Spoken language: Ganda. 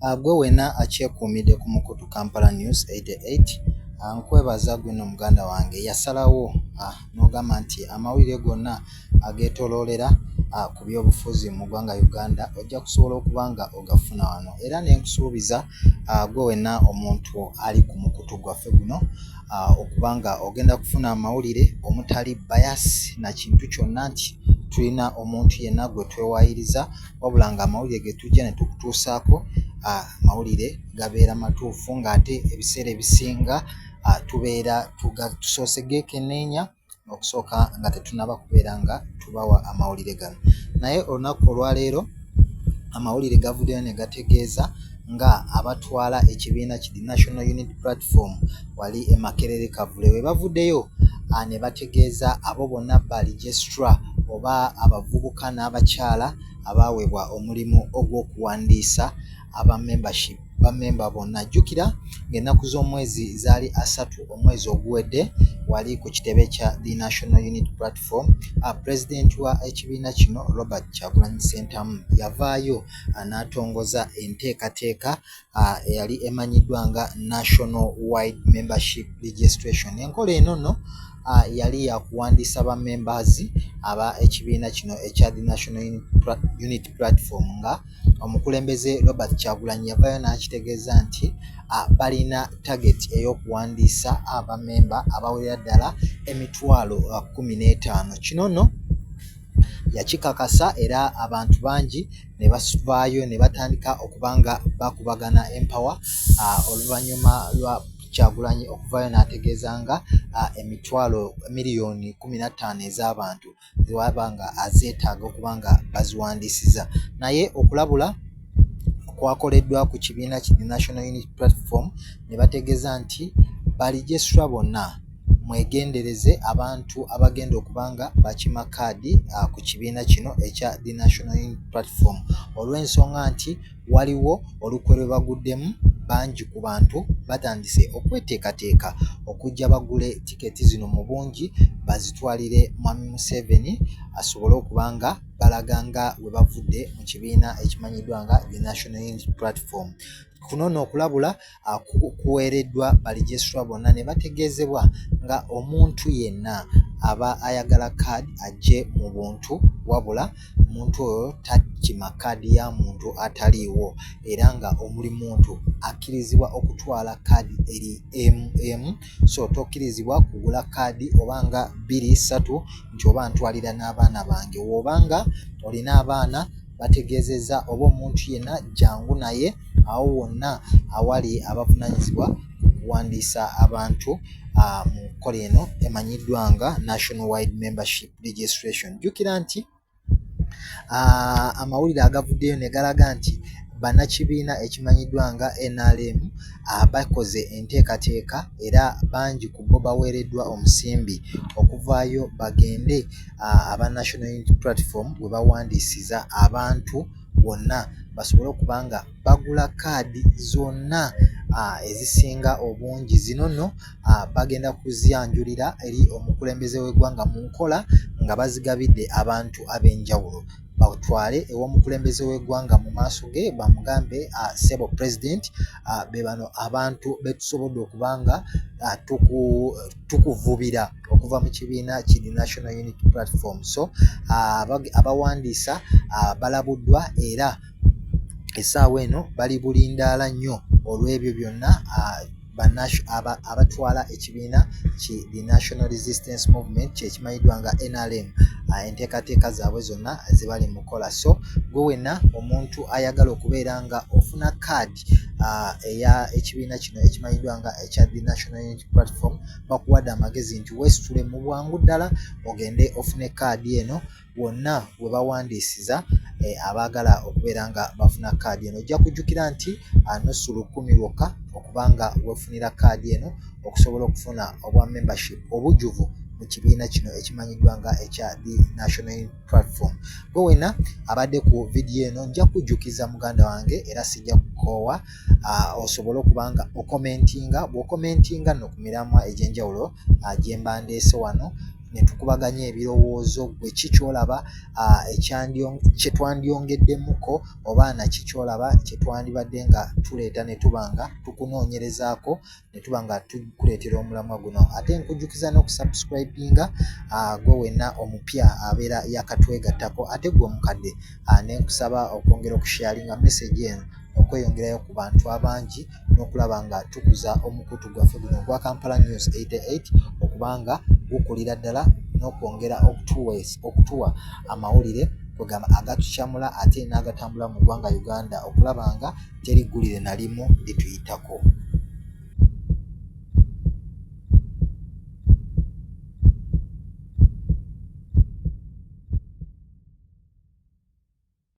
Gwe wenna akyekuumidde ku mukutu Kampala News 88, nkwebaza gwe nno muganda wange yasalawo n'ogamba nti amawulire gonna ageetooloolera ku byobufuzi mu ggwanga Uganda ojja kusobola okuba nga ogafuna wano, era ne nkusuubiza gwe wenna omuntu ali ku mukutu gwaffe guno okuba nga ogenda kufuna amawulire omutali bias na kintu kyonna nti tulina omuntu yenna gwe twewaayiriza, wabula ng'amawulire ge tujja ne tukutuusaako amawulire gabeera matuufu ng'ate ebiseera ebisinga tubeera tusoose geekenneenya okusooka nga tetunnaba kubeera nga tubawa amawulire gano. Naye olunaku olwaleero amawulire gavuddeyo ne gategeeza nga abatwala ekibiina ki The National Unity Platform wali e Makerere Kavule we bavuddeyo ne bategeeza abo bonna ba registrar oba abavubuka n'abakyala abaaweebwa omulimu ogw'okuwandiisa aba membership, bammemba bonna. Jjukira ng'ennaku z'omwezi zaali 30 omwezi oguwedde wali ku kitebe kya The National Unity Platform, pulezidenti wa ekibiina kino Robert Kyagulanyi Ssentamu yavaayo n'atongoza enteekateeka eyali emanyiddwa nga National Wide Membership Registration. Enkola eno nno yali ya kuwandiisa ba members aba ekibiina kino ekya The National Unity Platform, nga omukulembeze Robert Kyagulanyi yavaayo n'akitegeeza nti balina target ey'okuwandiisa abammemba abawerera ddala 150,000. Kino nno yakikakasa era abantu bangi ne bavaayo ne batandika okuba nga bakubagana empawa oluvannyuma lwa Kyagulanyi okuvaayo n'ategeeza nga emitwalo 15 miliyoni ez'abantu zewaba nga azeetaaga okuba nga baziwandiisiza. Naye okulabula kwakoleddwa ku kibiina ki The National Unity Platform ne bategeeza nti ba registrar bonna mwegendereze abantu abagenda okuba nga bakima kaadi ku kibiina kino ekya The National Unity Platform, olw'ensonga nti waliwo olukwe lwe baguddemu. Bangi ku bantu batandise okweteekateeka okujja bagule tiketi zino mu bungi bazitwalire Mwami Museveni asobole okuba nga balaga nga we bavudde mu kibiina ekimanyiddwa nga The National Unity Platform. Kuno nno okulabula kuweereddwa ba registrar bonna ne bategeezebwa nga omuntu yenna aba ayagala kaadi ajje mu buntu, wabula omuntu oyo takima kaadi ya muntu ataliiwo, era nga buli muntu akkirizibwa okutwala kaadi eri emu emu. So tokkirizibwa kugula kaadi oba nga bbiri ssatu nti oba ntwalira n'abaana bange. Bw'oba nga olina abaana, bategeezezza oba omuntu yenna, jjangu naye awo wonna awali abavunaanyizibwa ku kuwandiisa abantu mu nkola eno emanyiddwa nga National Wide Membership Registration. Jjukira nti amawulire agavuddeyo ne galaga nti bannakibiina ekimanyiddwa nga NRM bakoze enteekateeka era bangi ku bo baweereddwa omusimbi okuvaayo bagende aba National Unity Platform we bawandiisiza abantu bonna basobole okuba nga bagula kaadi zonna ezisinga obungi. Zino nno bagenda kuzyanjulira eri omukulembeze w'eggwanga mu nkola nga bazigabidde abantu ab'enjawulo, batwale ew'omukulembeze w'eggwanga mu maaso ge bamugambe, "Ssebo pulezidenti, be bano abantu be tusobodde okuba nga tukuvubira okuva mu kibiina ki The National Unity Platform." So abawandiisa balabuddwa era essaawa eno bali bulindaala nnyo olw'ebyo byonna abatwala ekibiina ki The National Resistance Movement kyekimanyiddwa nga NRM enteekateeka zaabwe zonna ze bali mu kukola. So gwe wenna omuntu ayagala okubeera nga ofuna kaadi eya ekibiina kino ekimanyiddwa nga ekya The National Unity Platform, bakuwadde amagezi nti weesitule mu bwangu ddala ogende ofune kaadi eno wonna we bawandiisiza abaagala okubeera nga bafuna kaadi eno. Ojja kujjukira nti nusu lukumi lwokka okuba nga weefunira kaadi eno okusobola okufuna obwa membership obujjuvu mu kibiina kino ekimanyiddwa nga ekya The National Unity Platform. Gwe wenna abadde ku vidiyo eno, nja kujjukiza muganda wange era sijja kukoowa osobole okuba nga okomentinga. Bw'okomentinga nno ku miramwa egy'enjawulo gye mba ndeese wano. Ne tukubaganya ebirowoozo, ggwe ki ky'olaba kye twandyongeddemuko oba naki ky'olaba kye twandibadde nga tuleeta ne tuba nga tukunoonyerezaako ne tuba nga tukuleetera omulamwa guno. Ate nkujjukiza n'okusubscribinga gwe wenna omupya abeera yakatwegattako, ate gwe omukadde ne nkusaba okwongera okusharinga message eno okweyongerayo ku bantu abangi n'okulaba nga tukuza omukutu gwaffe guno ogwa Kampala News 88 okuba nga gukulira ddala n'okwongera okutuwa amawulire kwegamba agatukyamula ate n'agatambula mu ggwanga Uganda okulaba nga teri ggulire na limu lituyitako.